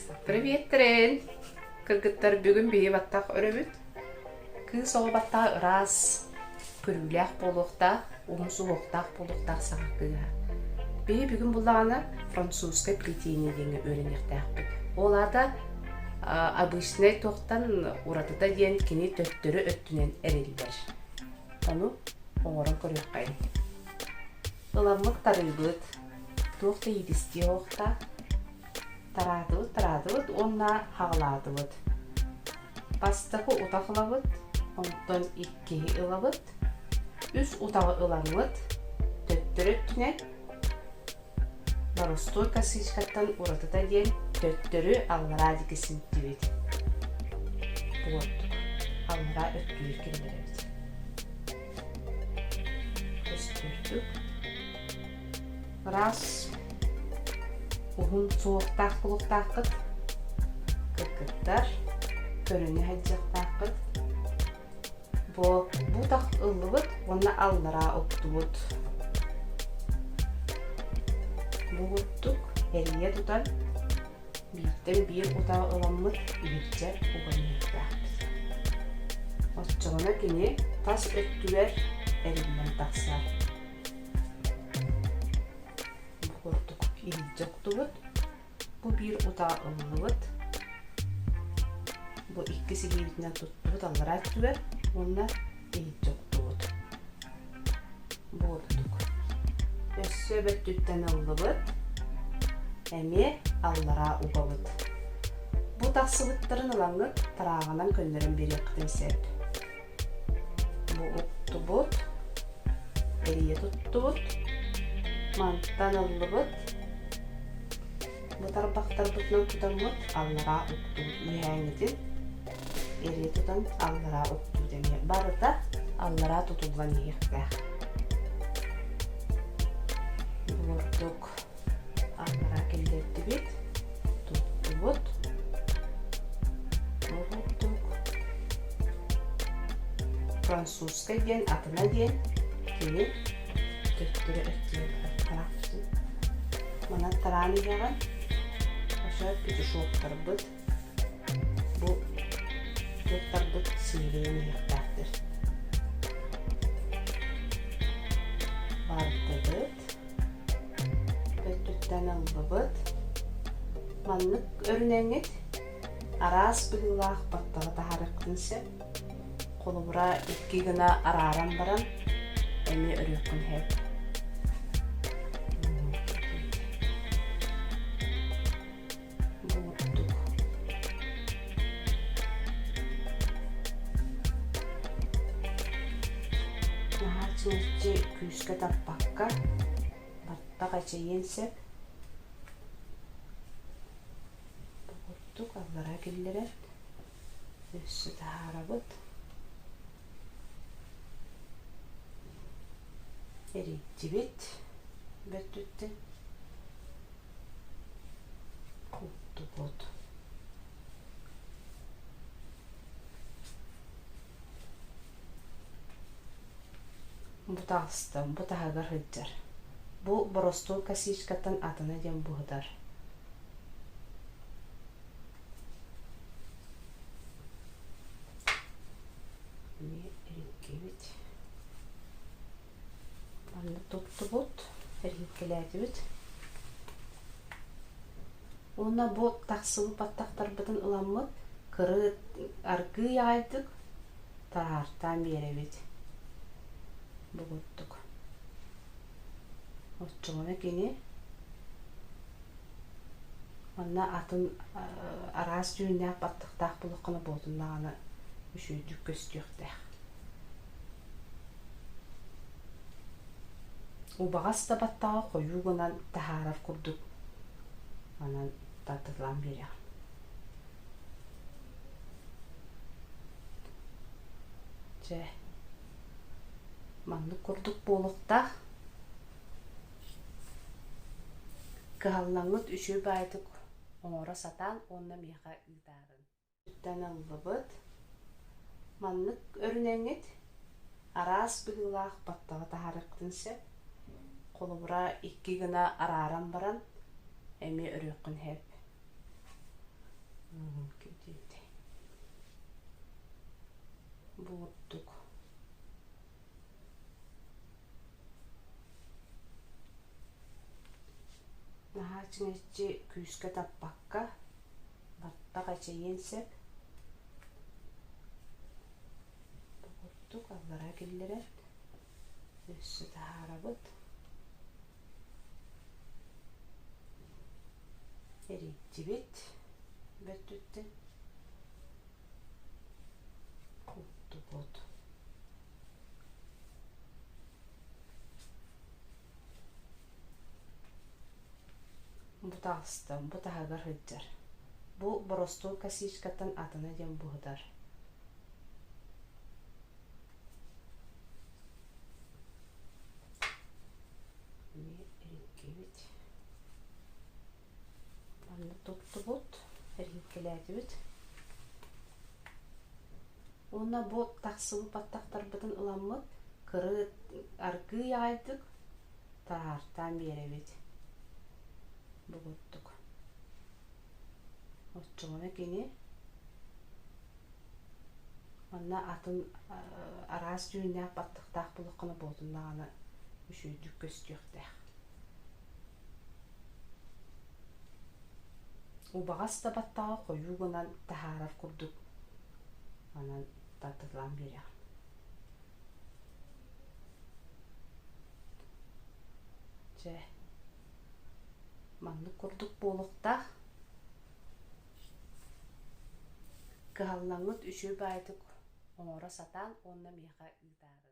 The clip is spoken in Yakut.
Приветтэрин! Кыргыттар бүгүн биһи баттах өрөбүт. Кыыс оҕо баттаҕа ыраас, көрүүлээх буолуохтаах, уһун суһуохтаах буолуохтаах саҥа кыыһа. Биһи бүгүн буллаҕына французскай плетение диэҥҥэ үөрэниэхтээхпит. Ол аата обычнай туохтан уратыта диэн кини төттөрү өттүнэн эриллэр. Ону оҥорон көрүөххэйиҥ. Ыламмыт тарыыбыт, туох да иитистиэ суохтаах. Тараатыбыт, тараатыбыт уонна хаҕылаатыбыт. Бастакы утах ылабыт, онтон иккиһи ылабыт, үс утаҕы ыламмыт, төттөрү өттүнэн боростуой косичкаттан уратыта диэн төттөрү аллараа диэки симтибит. Бу ордук. Аллараа өттүгэр киллэрэбит. Көстөрдүк. Ыраас, уһун суохтаах буолуохтааххыт. Кыргыттар, көрүнэ сылдьыахтааххыт. Бу бутах ыллыбыт уонна аллараа уктубут. Бу курдук эрийэ тутан бииртэн биир утаҕы ыламмыт иһирдьэ уганыахтаахпыт. Оччоҕуна кини тас өттүгэр эриллэн тахсар. Бу курдук иһирдьэ уктубут. Бу биир утаа ыллыбыт. Бу иккис илиибитинэн туттубут аллараа өттүгэр уонна иһирдьэ уктубут. Бу курдук. Өссө бөттүттэн ыллыбыт. Эмиэ аллараа угабыт. Бу тахсыбыттарын ылаҥҥыт тарааҕынан көннөрөн биэриэххитин сөп. Бу уктубут, эрийэ туттубут, мантан ыллыбыт, бу тарбахтарбытынан тутаммыт аллараа уктубут үөһээҥҥитин эрийэ тутан аллараа уктубут эмиэ барыта аллараа тутуллан иһиэхтээх. Бу курдук Аллараа киллэрдибит, туттубут. Бу курдук французскай диэн атына диэн кини төттөрү өттүгэр тараахпытын манан тараан иһэҕин ошо петушоктарбыт бу туттарбыт сиилэйэн иһиэхтээхтэр бардыбыт Өттүттэн ыллыбыт. Маннык өрүнэҥҥит араас быһыылаах баттаҕы таһаарыаххытын сөп. Холобура, икки гына арааран баран эмиэ өрүөххүн сөп. Бу курдук. Наһаа чиҥэччи күүскэ тарпакка, баттах эчэйиэн сөп. Бу курдук аллараа киллэрэн өссө таһаарабыт. Эрийдибит бөттүттэн. Уктубут. Бу таҕыста, бу таһыгар сылдьар. Бу боростуой косичкаттан атына диэн быһытар. Эмиэ эриккибит. Манна туттубут, эриһиккэлээтибит. Уонна бу тахсыбыт баттахтарбытын ыламмыт кыры аргыый аҕайдык таһаартаан биэрэбит. Бу курдук. Оччоҕуна кини манна атын араас дьүһүннээх баттахтаах буоллаххына буолтуннаҕына үчүгэйдик көстүөхтээх. Убаҕас да баттаҕы хойуу гынан таһаарар курдук манан тардыллан биэрэҕин. Чэ, маннык курдук буолуохтаах. Кыһаллаҥҥыт үчүгэй баайдык оҥоро сатаан уонна миэхэ ыытаарыҥ. Үттэн ыллыбыт. Маннык өрүнэҥҥит араас быһыылаах баттаҕы таһаарыаххытын сөп. Холобура, икки гына арааран баран эмиэ өрүөххүн сөп. Күүтүүтэй. Бу курдук. Наһаа чиҥэччи күүскэ таппакка, баттах эчэйиэн сөп. Бу курдук аллараа киллэрэн өссө таһаарабыт. Эрийдибит бөттүттэн куттубут. Бу таҕыстым, бу таһыгар сылдьар. Бу боростуой косичкаттан атына диэн быһытар. Эмиэ эриҥкэбит. Манна туттубут, эриҥкэлээтибит. Уонна бу тахсыбыт баттахтарбытын ыламмыт кыры аргыый аҕайдык таһаартаан биэрэбит. Бу курдук. Оччоҕуна кини Манна атын араас дьүһүннээх баттахтаах буоллаххына буолтун даҕаны үчүгэйдик көстүөхтээх. Убаҕас да баттаҕы хойуу гынан таһаарар курдук манан тардылаан биэрэҕин. Чэ, маннык курдук буолуохтаах. Кыһаллаҥҥыт үчүгэй баайдык оҥоро сатаан уонна миэхэ ыытаарыҥ.